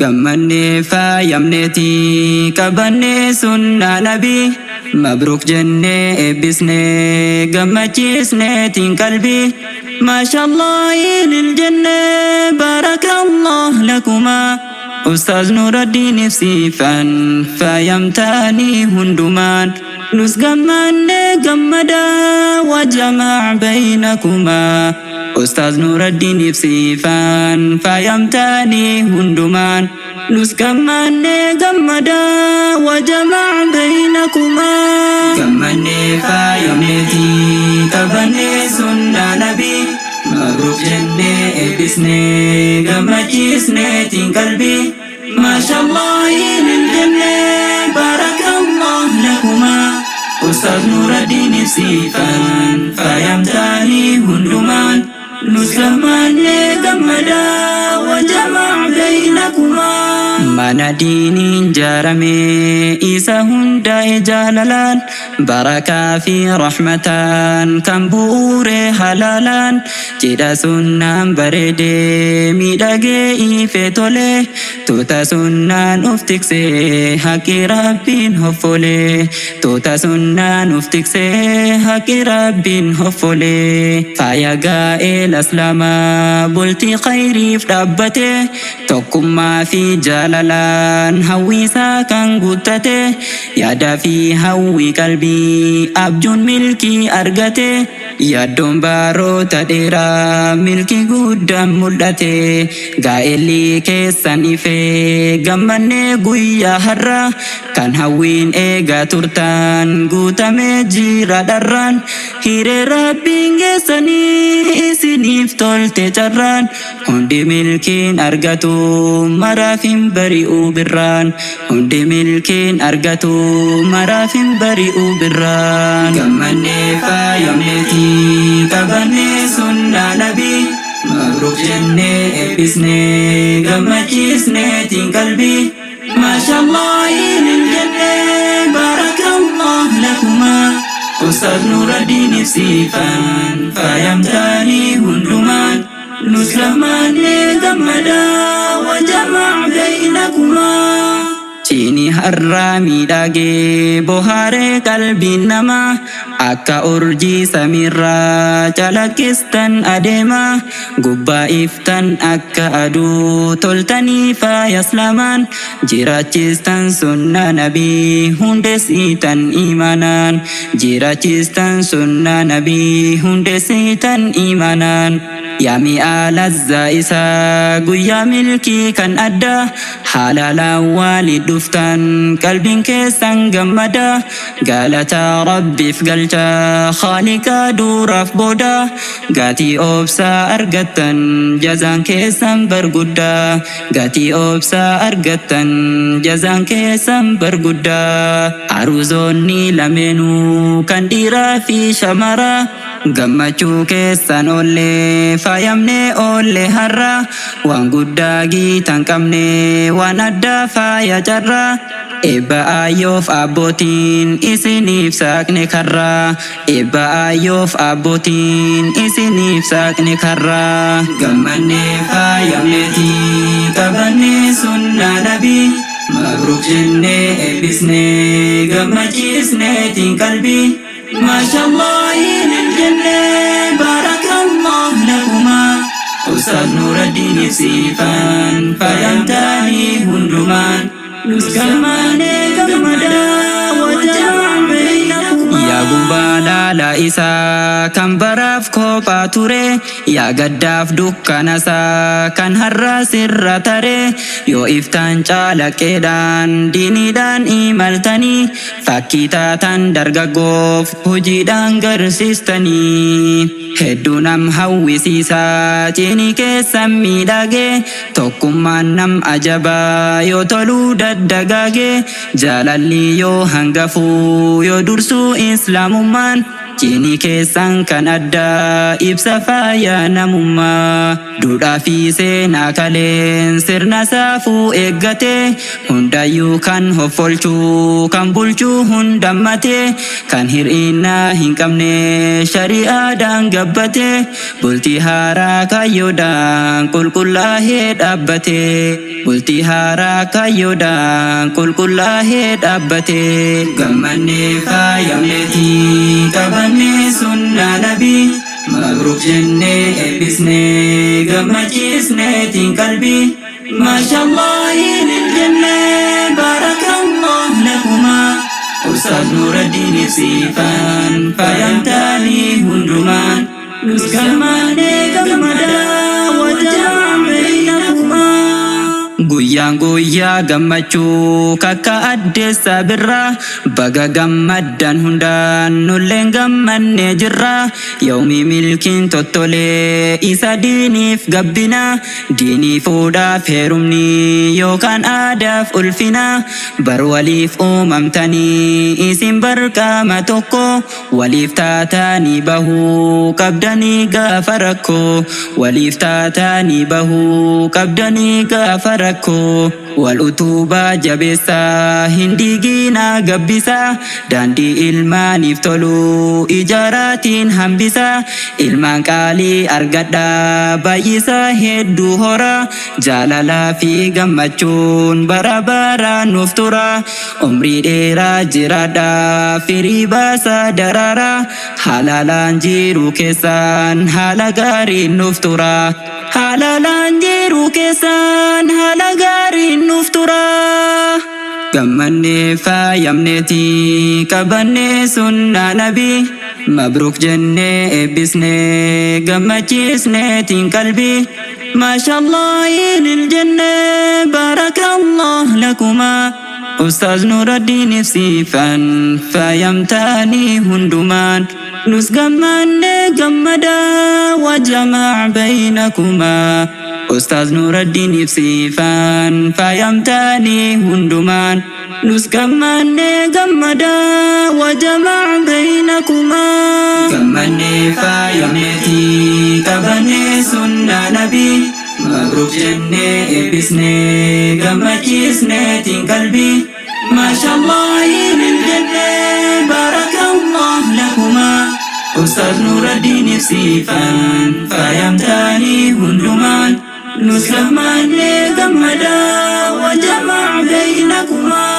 Gammannee faayamneeti qabannee sunnaa nabii mabruuk jennee eebbisnee gammachiisneetiin qalbii maashallah ilil jennee baarakallah lakumaa Ustaaz Nuraddiin ibsiifan faayamtaanii hundumaan nus gammannee gammadaa wajamac baynakumaa Ustaaz Nuraddiin ibsiifan faayamtaanii hundumaan nus gammannee gammadaa wajamac baynakumaa gammannee faayamneeti qabannee sunnaa nabii mabruuk jennee eebbisnee gammachiisneetiin qalbii maashallah ilil jennee baarakallah lakumaa Ustaaz Nuraddiin ibsiifan faayamtaanii hundumaan nus gammannee gammadaa wajamac baynakumaa mana diiniin jaarame isa hundaa'e jaalalaan barakaa fi rahmataan kan bu'uure halaalaan cidha sunnaan bareedee miidhagee ife tole tuuta sunnaan uf tiksee haqi Rabbiin hoffolee tuuta sunnaan uf tiksee haqi Rabbiin hoffolee faaya gaa'ela islaamaa bultii khayriif dhaabbate tokkummaa fi jaalalaan hawwiisaa kan guuttate yaada fi hawwii qalbii abjuun milkii argate yaaddoon baroota dheeraa milkii guddaan mul'ate gaa'elli keessan ifee gammannee guyyaa har'a kan hawwiin eegaa turtan guutamee jira dharraan hiree Rabbiin geessanii isiniif tolte carraan hundi milkiin argatu maraaf hin bari'uu birraan hundi milkiin argatu maraaf hin bari'uu birraan gammannee faayamneeti qabannee sunnaa nabii mabruuk jennee eebbisnee gammachiisneetiin qalbii maashallah ilil jennee baarakallah lakumaa Ustaaz Nuraddiin ibsiifan faayamtaanii hundumaan nus gammannee gammadaa wajamac baynakumaa Ciini har'aa miidhagee bohaaree qalbiin namaa akka urjii samiirraa calaqqistan adeemaa gubbaa iftan akka aduu toltanii faaya islaamaan jiraachistan sunnaa nabii hundeessitan imaanaan jiraachistan sunnaa nabii hundeessitan imaanaan yaa mi'a lazzaa isaa guyyaa milkii kan addaa halaalaan wali dhuftan qalbiin keessan gammada galata Rabbiif galcha khaaliqa duraaf booda gatii obsaa argattan jazaan keessan barguddaa gatii obsaa argattan jazaan keessan barguddaa aruuzoonni lameenuu kan dhiiraa fi shamaraa gammachuu keessan oollee faayamnee oollee har'a waan guddaa giitan qabne waan addaa faaya carraa eebba ayyoof abbootiin isiniif saaqne karraa eebba ayyoof abbootiin isiniif saaqne karraa gammannee faayamneeti qabannee sunnaa nabii mabruuk jennee eebbisnee gammachiisneetiin qalbii maashallah ilil jennee baarakallah lakumaa Ustaaz Nuraddiin ibsiifan faayamtaanii hundumaan nus gammannee gammadaa wajamac baynakumaa yaa gubbaa laala isaa kan baraaf kophaa ture yaa gaddaaf dukkanasaa kan har'a sirra tare yoo iftaan calaqqeedhaan diiniidhaan imaltanii fakkii taatan dargaggoof hojiidhaan garsiistanii hedduu nam hawwisiisaa ciini keessan miidhagee tokkummaan nam ajabaa yoo toluu daddagaagee jaalalli yoo hangafuu yoo dursuu islaamummaan Ciinii keessan kan addaa ibsa faaya namummaa. Duudhaa fi seenaa kaleen sirna saafuu eeggate, hundayyuu kan hoffolchuu kan bulchuu hundammate, kan hir'innaa hin qabne shari'aadhaan gabbate, bultii haaraa kaayyoodhaan qulqullaa'ee dhaabbate. Bultii haaraa kaayyoodhaan qulqullaa'ee dhaabbate. Gammannee faayamneeti qabannee sunnaa nabii. Mabruuk jennee eebbisnee gammachiisneetiin qalbii. Maashallah jennee baarakallah lakumaa. Ustaaz Nuuraddiin ibsiifan faayamtaanii hundumaan. Nus gammadee gammadaa wajjin beeynakumaa. Guyyaan guyyaa gammachuu kakka addeessa birraa, baga gammaddan hundaan nulleen gammannee jirra. Yoomii milkiin tottolee isa diiniif gabbina, diinii fuudhaaf heerumni yookaan aadaaf ulfina. Bar waliif uumamtanii isin barqaama tokko, waliif taatanii bahuu qabdanii gaafa rakkoo, waliif taatanii bahuu qabdanii gaafa rakkoo. Wal utubaa jabeessaa hin diiginaa gabbisaa, daandii ilmaaniif tolu ijaaraatiin hambisaa. Ilmaan qaalii argadhaa baay'isaa hedduu horaa, jaalalaa fi gammachuun bara baraan nuuf tura. Umrii dheeraa jiraadhaa firii baasaa daraaraa, halaalaan jiru keessaan haala gaariin nuuf tura. Halaalaan jiru keessaan haala gaariin nuuf tura. Gammannee faayamneeti qabannee sunnaa nabii. Mabruuk jennee eebbisnee gammachiisneetiin qalbii. Maashallah jennee baarakallah lakumaa. Ustaaz Nuuraddiin ibsiifan faayamtaanii hundumaan. Nus gammannee gammadaa wajamaa baynakumaa. Ustaaz Nuuraddiin ibsiifan faayamtaanii hundumaan. Nus gammannee gammadaa wajamaa baynakumaa. Gammannee faayamneeti qabannee sunnaa nabii. Mabruuk jennee eebbisnee gammachiisneetiin qalbii. Maashallah jennee baarakallah lakumaa. Ustaaz Nuuraddiin ibsiifan faayamtaanii hundumaan. Nus gammannee gammadaa wajamaa baynakumaa.